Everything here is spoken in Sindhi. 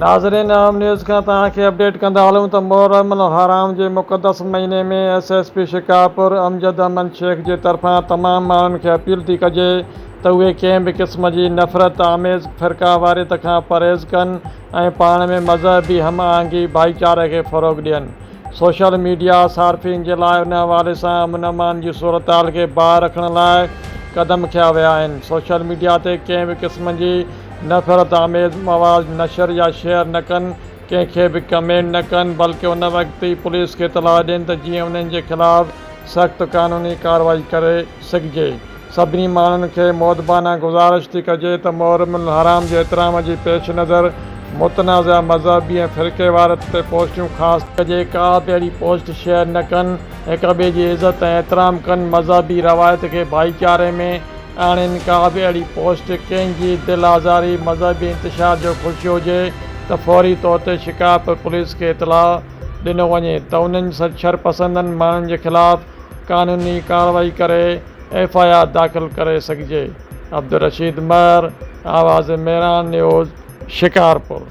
ناظرين عام نيوز کان توهان کي اپڊيٽ ڪندا هلون ته محرم الحرام جي مقدس مهيني ۾ S S P Shikarpur Amjad Ahmed Shaikh جي طرفان تمام ماڻهن کي اپيل ٿي ڪجي ته اهي ڪنهن به قسم جي نفرت آميز فرقه واريت کان پرهيز ڪن ۽ پاڻ ۾ مذهبي هم آهنگي ڀائيچاري کي فروغ ڏين. سوشل ميڊيا صارفين جي لاء ان حوالي سان امن امان جي صورتحال کي باهه رکڻ لاء قدم کنيا ويا آهن. سوشل ميڊيا تي ڪنهن به قسم جي نفرت آميز مواد نشر يا شيئر نه ڪن، ڪنهن کي به ڪمينٽ نه ڪن بلڪه ان وقت ئي پوليس کي اطلاع ڏين ته جيئن انهن جي خلاف سخت قانوني ڪارروائي ڪري سگهجي. سڀني ماڻهن کي مؤدبانه گذارش ٿي ڪجي ته محرم الحرام جي احترام جي پيش نظر متنازعه مذهبي ۽ فرقيواريت تي پوسٽون خاص ڪجي ڪا به اهڙي پوسٽ شيئر نه ڪن، هڪ ٻئي جي عزت ۽ احترام ڪن، مذهبي روايت کي ڀائيچاري ۾ آڻين، ڪا به اهڙي پوسٽ ڪنهن جي دل آزاري، مذهبي انتشار جو خدشو هجي ته فوري طور تي شڪارپور پوليس کي اطلاع ڏنو وڃي ته انهن شرپسندن ماڻهن جي خلاف قانوني ڪارروائي ڪري ايف I R داخل ڪري سگهجي. عبدالرشيد مهر، آواز مهراڻ نيوز، شڪارپور.